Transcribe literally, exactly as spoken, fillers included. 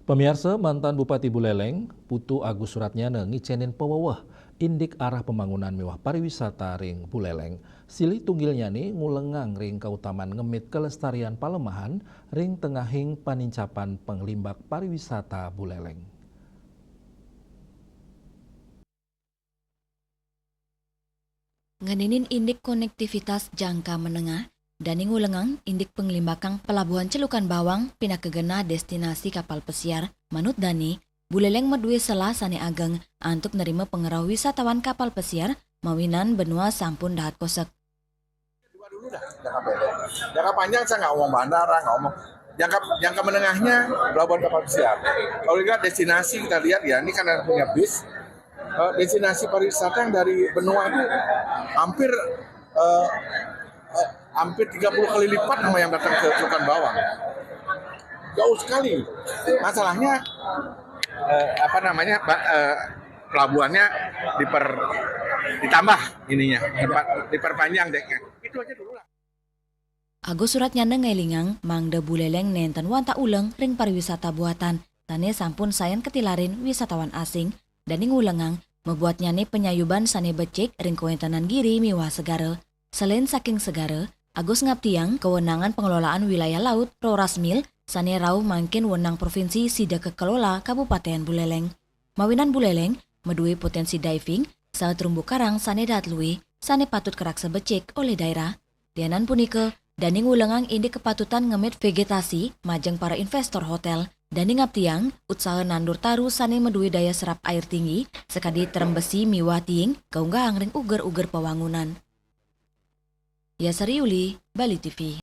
Pamiarsa, mantan Bupati Buleleng, Putu Agus Suratnyana ngicénin paweweh indik arah pembangunan miwah pariwisata ring Buleleng. Silih tunggilnyané ngulengang ring kautaman ngemit kelestarian palemahan ring tengahing panincapan panglimbak pariwisata Buleleng. Ngeninin indik konektivitas jangka menengah, dané ngulengang indik panglimbakang pelabuhan Celukan Bawang pinaka genah destinasi kapal pesiar. Manut dané, Buleleng madué selah sané ageng antuk nerima pangrauh wisatawan kapal pesiar, mawinan benua sampun dahat kosek. Dua dulu dah, jangka pendek. Jangka panjang saya nggak ngomong bandara, nggak ngomong. Jangka jangka menengahnya pelabuhan kapal pesiar. Kalau lihat destinasi, kita lihat ya, ini kan ada punya bis. Eh, destinasi pariwisata yang dari benua itu hampir eh, eh, hampir tiga puluh kali lipat sama yang datang ke Celukan Bawang. Jauh sekali. Masalahnya eh, apa namanya, ba- eh, pelabuhannya diper ditambah ininya, tempat diperpanjang decknya. Itu aja dulu lah. Agus Suratnyana ngélingang mangda Buleleng nénten wantah uleng ring pariwisata buatan, sané sampun sayan katilarin wisatawan asing. Dané ngulengang, mabuatnyané panyayuban sané becik ring kawéntenan giri miwah segara. Selain saking segara, Agus ngaptiang kawenangan pengelolaan wilayah laut, Rorasmil, sané rauh mangkin wenang provinsi sida kakelola Kabupatén Buleleng. Mawinan Buleleng madué poténsi diving saha terumbu karang sané dahat luih, sané patut karaksa becik olih daerah. Lianan punika, dané ngulengang indik kapatutan ngemit vegetasi majeng para investor hotél. Dané ngaptiang utsaha nandur taru sané madué daya serap air tinggi, sakadi terembesi miwah tiing, kaunggahang ring uger-uger pawangunan. Yasari Yuli, Bali T V.